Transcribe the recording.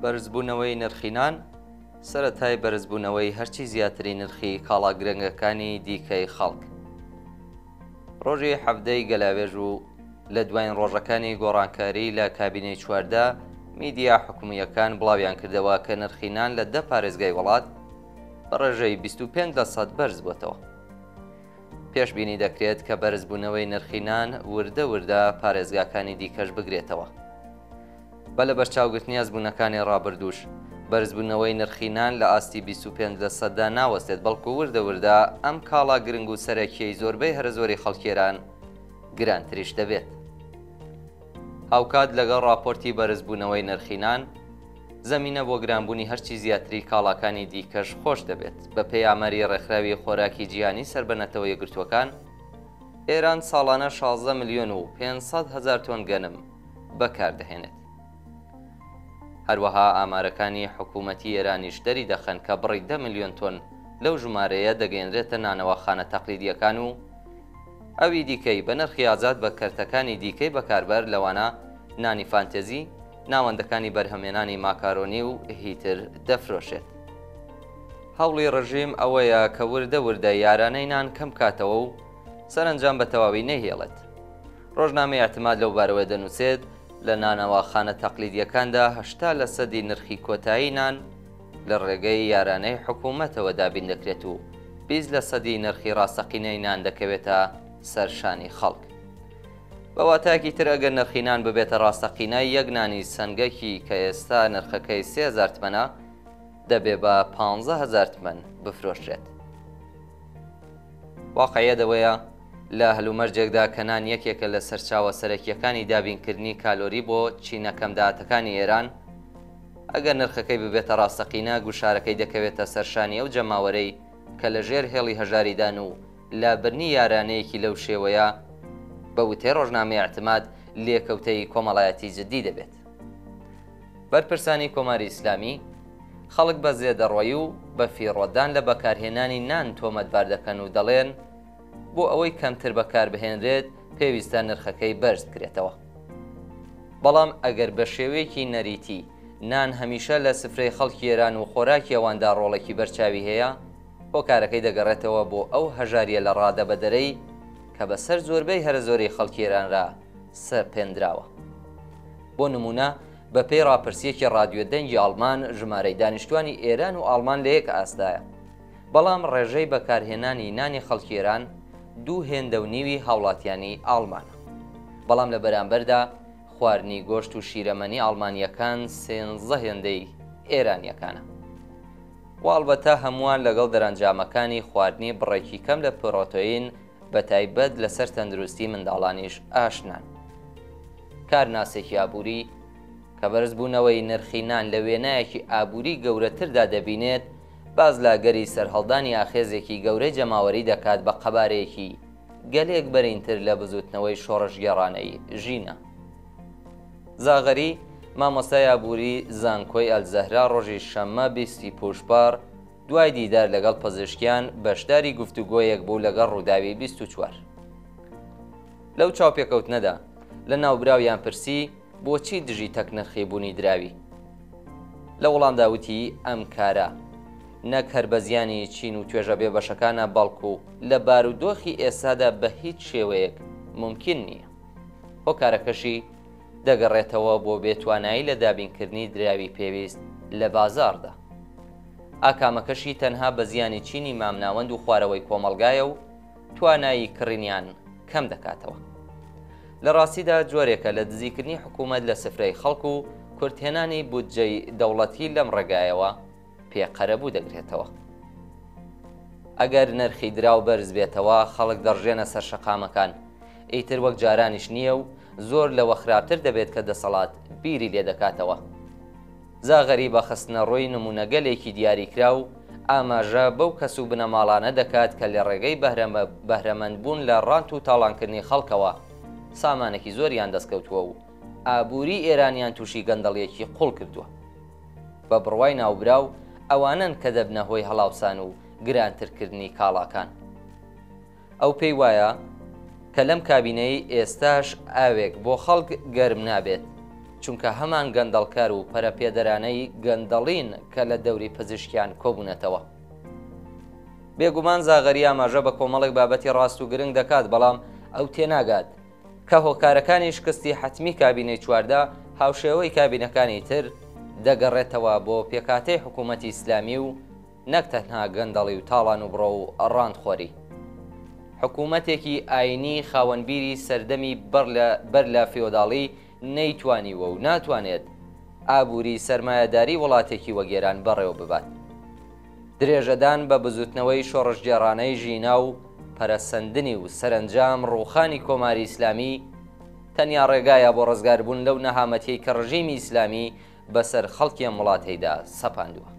بەرزبوونەوەی نرخی نان سەرەتای بەرزبوونەوەی هەرچی زیاتری نرخی کاڵا گرنگەکانی دیکەی خەڵک. ڕۆژی حەڤدەی گەلاوێژ و لە دواین ڕۆژەکانی گۆڕانکاری لە کابینەی 14 میدیا حکومییەکان بڵاویان کردەوە کە نرخی نان لە دە پارێزگای وڵات بە ڕێژەی 25 لە سەد بەرز بۆتەوە. پێشبینی دەکرێت کە بەرزبوونەوەی نرخی نان وردە وردە پارێزگاکانی دیکەش بگرێتەوە. بە لەبەرچاوگرتنی ئەزموونەکانی ڕابردووش، بەرزبوونەوەی نرخی نان لە ئاستی 25 لە سەددا ناوەستێت، بەڵکو وردە وردە ئەم کاڵا گرنگ و سەرەکیەی زۆربەی هەرەزۆری خەڵکی ئێران گرانتریش دەبێت. هاوکات لەگەڵ ڕاپۆرتی بەرزبوونەوەی نرخی نان، زەمینە بۆ گرانبوونی هەرچی زیاتری کاڵاکانی دیکەش خۆش دەبێت. بەپێی ئاماری ڕێکخراوی خۆراکی جیهانی سەر بە نەتەوە یەکگرتووەکان، ئێران ساڵانە 16 ملیۆن و 500 هەزار تۆن گەنم بەکاردەهێنێت. هەروەها ئامارەکانی حکوومەتی ئێرانیش دەری دەخەن کە بڕی دە ملیۆن تۆن لەو ژمارەیە دەگەیەنرێتە نانەواخانە تەقلیدییەکان و ئەوی دیکەی بە نرخی ئازاد بە کەرتەکانی دیکەی بەکاربەر لەوانە نانی فانتێزی، ناوەندەکانی بەرهەمهێنانی ماکارۆنی و هیتر دەفرۆشێت. هەوڵی ڕژیم ئەوەیە کە وردە وردە یارانەی نان کەم بکاتەوە و سەرەنجام بە تەواوی نەیهێڵێت. ڕۆژنامەی ئیعتماد لەو بارەوە دەنووسێت، لە نانەواخانە تەقلیدییەکاندا 80 لەسەدی نرخی کۆتایی نان لە ڕێگەی یارانەی حکوومەتەوە دابین دەکرێت و 20 لەسەدی نرخی ڕاستەقینەی نان دەکەوێتە سەر شانی خەڵک. بە واتایەکی تر ئەگەر نرخی نان ببێتە ڕاستەقینە، یەک نانی سەنگەکی کە ئێستا نرخەکەی 3000 تمەنە، دەبێ بە 15000 تمەن بفرۆشرێت. واقعیەت ئەوەیە لە هەلومەرجێکدا کە نان یەکێکە لە سەرچاوە سەرەکییەکانی دابینکردنی کالۆری بۆ چینە کەمداهاتەکانی ئێران، ئەگەر نرخەکەی ببێتە ڕاستەقینە، گوشارەکەی دەکەوێتە سەر شانی ئەو جەماوەرەی کە لە ژێر هێڵی هەژاریدان و لابردنی یارانەیەکی لەو شێوەیە بە وتەی ڕۆژنامەی ئیعتماد لێکەوتەی کۆمەڵایەتی جددی دەبێت. بەرپرسانی کۆماری ئیسلامی خەڵک بە زێدەڕۆیی و بە فیڕۆدان لە بەکارهێنانی نان تۆمەتبار دەکەن و دەڵێن بۆ ئەوەی کەمتر بەکاربهێنرێت پێویستە نرخەکەی بەرز بکرێتەوە. بەڵام ئەگەر بە شێوەیەکی نەریتی نان هەمیشە لە سفرەی خەڵکی ئێران و خۆراکی ئەواندا ڕۆڵێکی بەرچاوی هەیە، هۆکارەکەی دەگەڕێتەوە بۆ ئەو هەژارییە لە ڕادەبەدەرەی کە بەسەر زۆربەی هەرەزۆری خەڵکی ئێرانرا سەپێندراوە. بۆ نموونە بەپێی ڕاپرسییەکی ڕادیۆ دەنگی ئاڵمان ژمارەی دانیشتوانی ئێران و ئاڵمان لە یەک ئاستدایە، بەڵام ڕێژەی بەکارهێنانی نانی خەڵکی ئێران دوو هێندە و نیوی هاوڵاتیانی ئاڵمانە. بەڵام لە بەرامبەردا خواردنی گۆشت و شیرەمەنی ئاڵمانییەکان سێنزە هێندەی ئێرانییەکانە. و ئەڵبەتە هەمووان لەگەڵ دەرەنجامەکانی خواردنی بڕێکی کەم لە پرۆتۆین بەتایبەت لەسەر تەندروستی منداڵانیش ئاشنان. کارناسێکی ئابووری کە بەرزبوونەوەی نرخی نان لە وێنایەکی ئابووری گەورەتردا دەبینێت، باس لە ئەگەری سەرهەڵدانی ئاخێزێکی گەورەی جەماوەری دەکات بە قەبارەیەکی گەلێک بەرینتر لە بزووتنەوەی شۆڕشگێڕانەی ژینا. زاغەری، مامۆستای ئابووری زانکۆی ئەلزەهرا ڕۆژی شەممە 20 ی پووشپەڕ دوای دیدار لەگەڵ پزیشکیان بەشداری گفتوگۆیەک بوو لەگەڵ ڕووداوی 24. لەو چاوپێکەوتنەدا لە ناوبراویان پرسی بۆچی دژی تەکنرخی بوونی دراوی؟ لە وەڵامدا وتی ئەم کارە نەک هەر بە زیانی چین و توێژە بێبەشەکانە بەڵکو لە بارودۆخی ئێستادا بە هیچ شێوەیەک مومکین نییە. هۆکارەکەشی دەگەڕێتەوە بۆ بێتوانایی لە دابینکردنی دراوی پێویست لە بازاڕدا. ئاکامەکەشی تەنها بە زیانی چینی مامناوەند و خوارەوەی کۆمەڵگایە و توانایی کڕینیان کەم دەکاتەوە. لە ڕاستیدا جۆرێکە لە دزیکردنی حکوومەت لە سفرەی خەڵک و کورتهێنانی بودجەی دەوڵەتی لەم ڕێگایەوە پێ قەرەبوو دەگرێتەوە. ئەگەر نرخی دراو بەرز بێتەوە خەڵک دەڕژێنە سەر شەقامەکان، ئیتر وەک جارانیش نییە و زۆر لەوە خراپتر دەبێت کە دەسەڵات بیری لێ دەکاتەوە. زاغەری بە خستنەڕووی نموونەگەلێکی دیاریکراو ئاماژە بەو کەس و بنەماڵانە دەکات کە لە ڕێگەی بەهرەمەندبوون لە ڕانت و تاڵانکردنی خەڵکەوە سامانێکی زۆریان دەستکەوتووە و ئابووری ئێرانیان تووشی گەندەڵییەکی قووڵ کردووە. بە بڕوای ناوبراو ئەوانەن کە دەبنە هۆی هەڵاوسان و گرانترکردنی کاڵاکان. ئەو پێی وایە کە لەم کابینەیەی ئێستاش ئاوێک بۆ خەڵک گەرم نابێت. چونکە هەمان گەندەڵکار و پەرەپێدەرانەی گەندەڵین کە لە دەوری پزیشکیان کۆبوونەتەوە. بێگومان زاغەری ئاماژە بە کۆمەڵێک بابەتی ڕاست و گرنگ دەکات، بەڵام ئەو تێناگات کە هۆکارەکانی شکستی حەتمی کابینەی 14 هاوشێوەی کابینەکانی تر دەگەڕێتەوە بۆ پێکهاتەی حکوومەتی ئیسلامی و نەک تەنها گەندەڵی و تاڵان و بڕۆ و ڕانتخۆری. حکوومەتێکی ئایینی خاوەن بیری سەردەمی بەر لە فیۆداڵی نەیتوانیوە و ناتوانێت ئابووری سەرمایەداری وڵاتێکی وەک ئێران بەڕێوە ببات. درێژەدان بە بزووتنەوەی شۆڕشگێڕانەی ژینا و پەرەسەندنی و سەرەنجام ڕووخانی کۆماری ئیسلامی تەنیا ڕێگایە بۆ ڕزگاربوون لەو نەهامەتیەی کە ڕژیمی ئیسلامی بەسەر خەڵکی ئەم وڵاتەیدا سەپاندووە.